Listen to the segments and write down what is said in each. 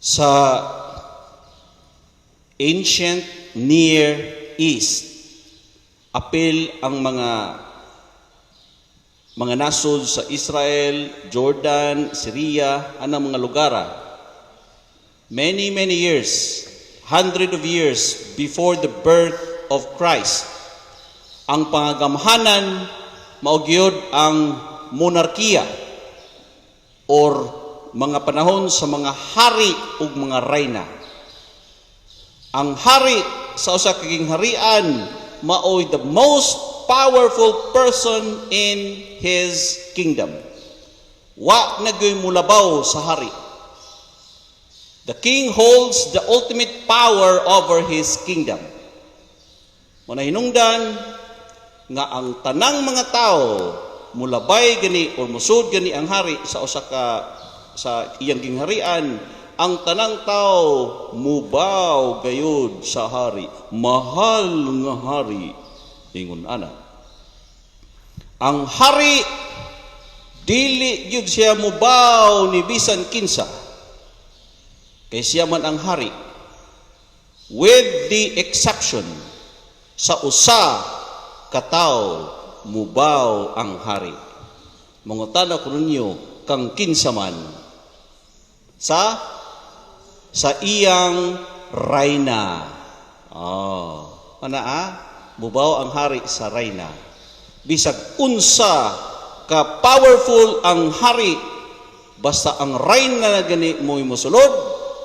Sa ancient Near East, apil ang mga nasod sa Israel, Jordan, Syria, anang mga lugara. Many, many years, hundred of years before the birth of Christ, ang pangagamhanan mao gyud ang monarkiya or mga panahon sa mga hari ug mga reyna. Ang hari sa usa ka gingharian maoy the most powerful person in his kingdom. Wa na gyoy mulabaw sa hari. The king holds the ultimate power over his kingdom. Mao na hinungdan nga ang tanang mga tao mulabay gani or musud gani ang hari sa usa ka sa iyang gingharian, ang tanang tao mubaw gayud sa hari. "Mahal nga hari," ingon ana. Ang hari, dili gyud siya mubaw ni bisan kinsa kay siya man ang hari, with the exception sa usa ka tawo mubaw ang hari. Mangutana ko ninyo kang kinsa man. Sa iyang rayna. Oh, ana ah, mubaw ang hari sa rayna. Bisag unsa ka powerful ang hari, basta ang rayna na gani mo'y mosulod,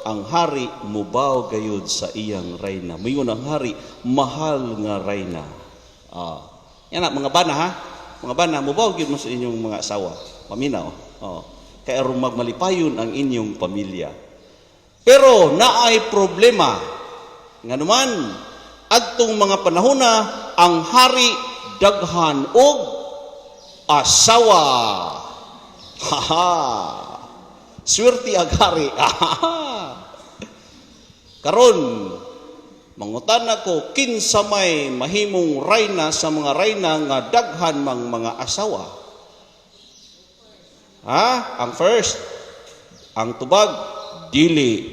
ang hari mubaw gayud sa iyang rayna. Moingon ang hari, "Mahal nga rayna." Ah. Yan na, mga bana ha. Mga bana, mubaw gyud mo sa inyong mga asawa. Paminaw. Oh. Kay aron magmalipayon ang inyong pamilya. Pero naay problema. Nganuman, adtong mga panahona, ang hari daghan og asawa. Haha. Swerte ang hari. Karon, mangutana ko, kinsa may mahimong rayna sa mga rayna nga daghan mang mga asawa? Ha? Ang first, ang tubag, dili.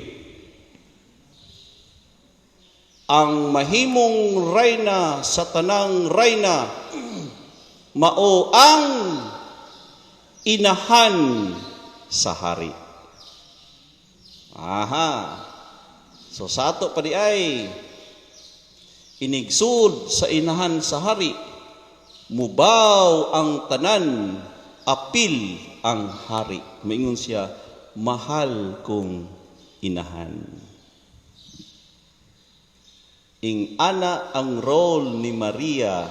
Ang mahimong rayna sa tanang rayna mao ang inahan sa hari. Aha. So sa ato pa di ay inigsud sa inahan sa hari, mubaw ang tanan apil ang hari. Maingon siya, "Mahal kong inahan." Ing ana ang role ni Maria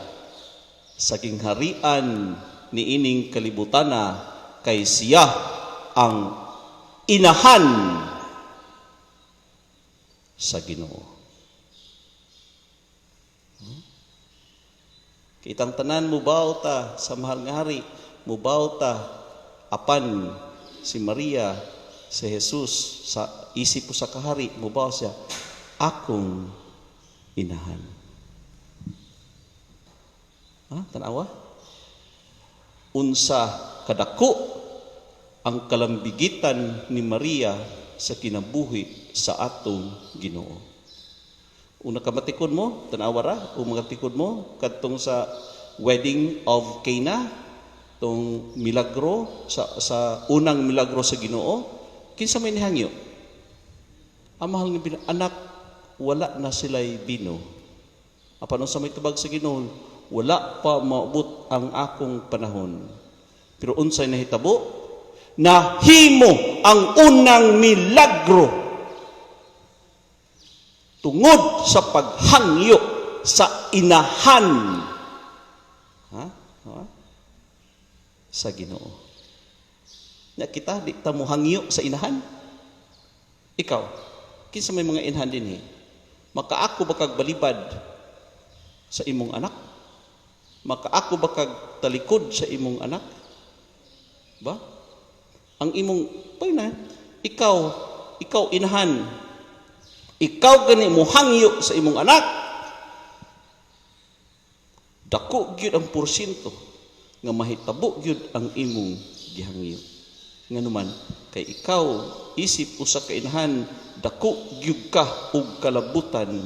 sa gingharian ni ining kalibutana kay siya ang inahan sa Ginoo. Kitang tanan mubaw ta sa mahal nga hari, mubaw ta, apan si Maria, si Jesus sa isip usa ka hari, mubaw siya, "Akong inahan." Ha, tanawa? Unsa kadako ang kalambigitan ni Maria sa kinabuhi sa atong Ginoo. Una ka matikod mo, tanawa ra, o mga tikod mo kadtong sa wedding of Cana, tong milagro sa unang milagro sa Ginoo, kinsa may nihangyo? Ang mahal nga anak, wala na sila'y bino. Apan unsa may tubag sa Ginoo? "Wala pa maabot ang akong panahon." Pero unsay nahitabo? Nahimo ang unang milagro tungod sa paghangyo sa inahan, ha? Ha? Sa Ginoo. Nya kita, di ta mo hangyo sa inahan. Ikaw, kinsa may mga inahan dinhi? Makaako ba kag balibad sa imong anak? Makaako ba kag talikod sa imong anak? Ba? Ang imong pay na, ikaw inahan. Ikaw gani mo hangyo sa imong anak. Dako gyud ang porsyento nga mahitabo gyud ang imong gihangyo. Nganuman kay ikaw isip usa ka inahan. Dako gyud ka og kalabutan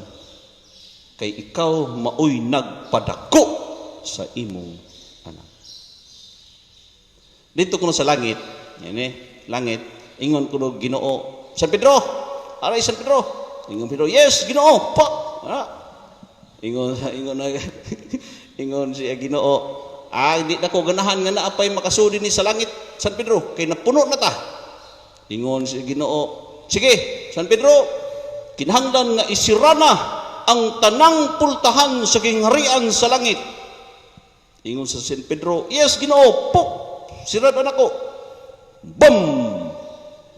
kay ikaw maoy nagpadako sa imong anak. Dito kuno sa langit, yan eh, langit, ingon kuno Ginoo, "San Pedro, aray San Pedro." Ingon Pedro, "Yes, Ginoo, pa." Ah. Ingon ingon ingon siya Ginoo, "Ah, di na ko ganahan nga naa pay makasud dinhi sa langit, San Pedro, kay napuno na ta." Ingon si Ginoo, "Sige, San Pedro, kinahanglan nga isira na ang tanang pultahan sa gingharian sa langit." Ingon sa San Pedro, "Yes, Ginoo, puk, sirad-an ako." Bam!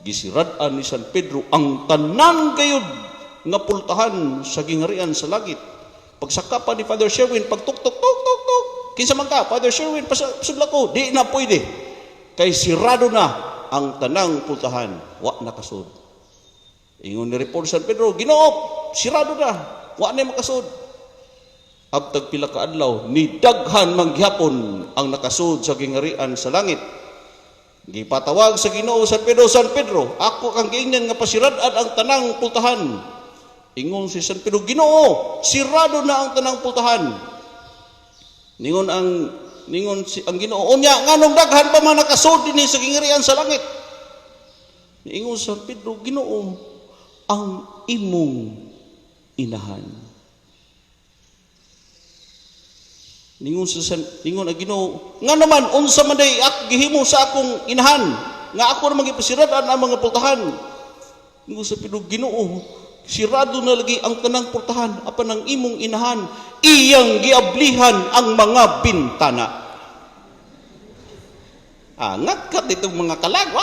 Gisirad-an ni San Pedro ang tanan gayud nga pultahan sa gingharian sa langit. Pagsaka pa ni Father Sherwin, pagtuk tuk tuk tuk tuk. "Kinsa man ka?" "Father Sherwin, pasudla ko." "Di na pwede. Kay sirado na ang tanang pultahan." Wa nakasud. Ingon ni report San Pedro, "Ginoo, sirado na. Wa na makasud." Abtag pila ka adlaw, ni daghan mangyapon ang nakasud sa gingharian sa langit. Gipatawag sa Ginoo San Pedro, "San Pedro, ako kang giingnan nga pasirad-an ang tanang pultahan." Ingon si San Pedro, "Ginoo, sirado na ang tanang pultahan." Ningon si ang Ginoo, "Unya nganong daghan pa man nakasud dinhi sa gingharian sa langit?" Ningon San Pedro, "Ginoo, ang imong inahan." Ningon ang Ginoo, "Nga naman unsa man day ak gihimo sa akong inahan nga ako ra gipasirad-an ang mga pultahan?" Ningon sa Pedro, "Ginoo, sirado na lagi ang tanang pultahan apan ang imong inahan iyang giablihan ang mga bintana." Angat ka ditong mga kalag.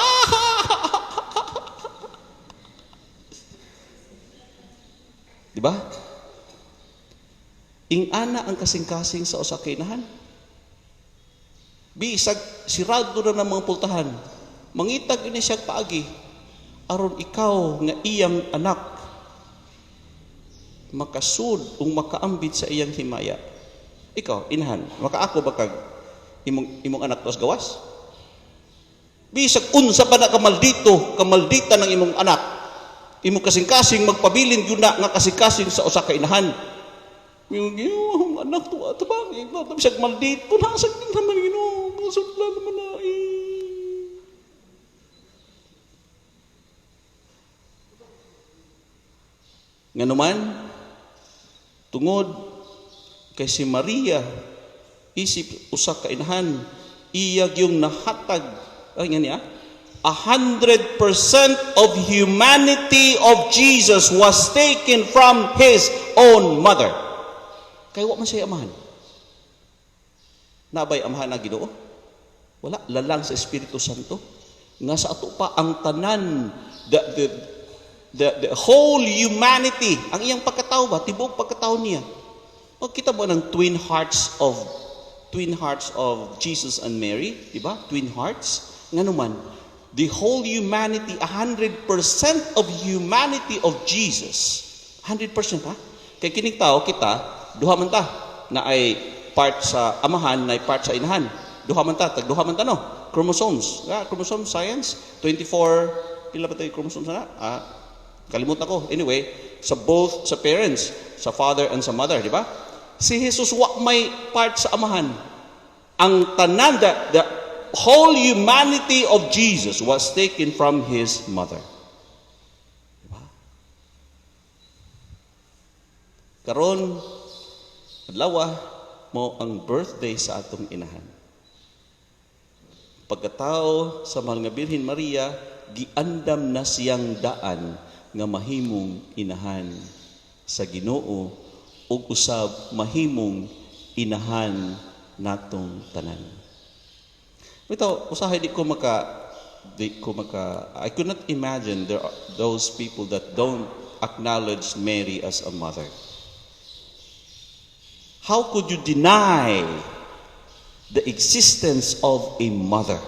Di ba? Ingana ang kasing-kasing sa usa ka inahan. Bisag sirado na ng mga pultahan, mangitag ini siya paagi aron ikaw nga iyang anak makasud ug makaambit sa iyang himaya. Ikaw, inahan, makaako ba kag imong anak tuas gawas? Bisag unsa pa na kamaldito, kamaldita ng imong anak, imong kasing-kasing magpabilin gyud na nga kasing-kasing sa usa ka inahan. Yung Ginoo, anak to, ato ba? Bisag maldito na, sa naman Ginoo, masudla naman na. Eh. Nganuman, tungod kay si Maria, isip usa ka inahan, iya gyung nahatag, ay nga niya, 100% of humanity of Jesus was taken from His own mother. Kay wa man siya amahan. Nabay amahan na Ginoo? Wala, lalang sa Espiritu Santo. Nga sa ato pa ang tanan, the whole humanity, ang iyang pagkatao ba, tibuok pagkatao niya. O kita ba ng twin hearts of Jesus and Mary, di ba? Twin hearts. Nga naman, the whole humanity, 100% of humanity of Jesus. 100% ha? Kay kining tao kita, duha man ta na ay part sa amahan, na ay part sa inahan. Duha man ta, tag duha man ta no. Chromosomes. Ah, chromosome science, 24, pila ba tayo chromosomes na? Ah, kalimut ako. Anyway, sa both sa parents, sa father and sa mother, di ba? Si Jesus wa may part sa amahan. Ang tanan, the whole humanity of Jesus was taken from His mother. Diba? Karon, adlaw mo ang birthday sa atong inahan. Pagkatao sa mahal nga Birhen Maria, giandam na siyang daan nga mahimong inahan sa Ginoo ug usab mahimong inahan natong tanan. Ito, usahay di ko maka, I could not imagine there are those people that don't acknowledge Mary as a mother. How could you deny the existence of a mother?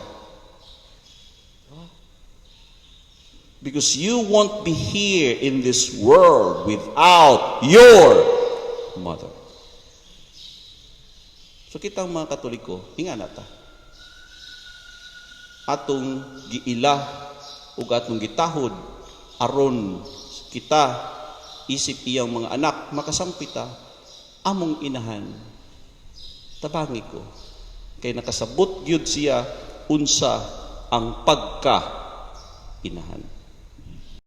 Because you won't be here in this world without your mother. So kitang mga Katoliko, hinga na ta. Atong giila ug atong gitahod aron Kita isip iyang mga anak, makasampita among inahan. Tabangi ko kay nakasabot gyud siya unsa ang pagka inahan.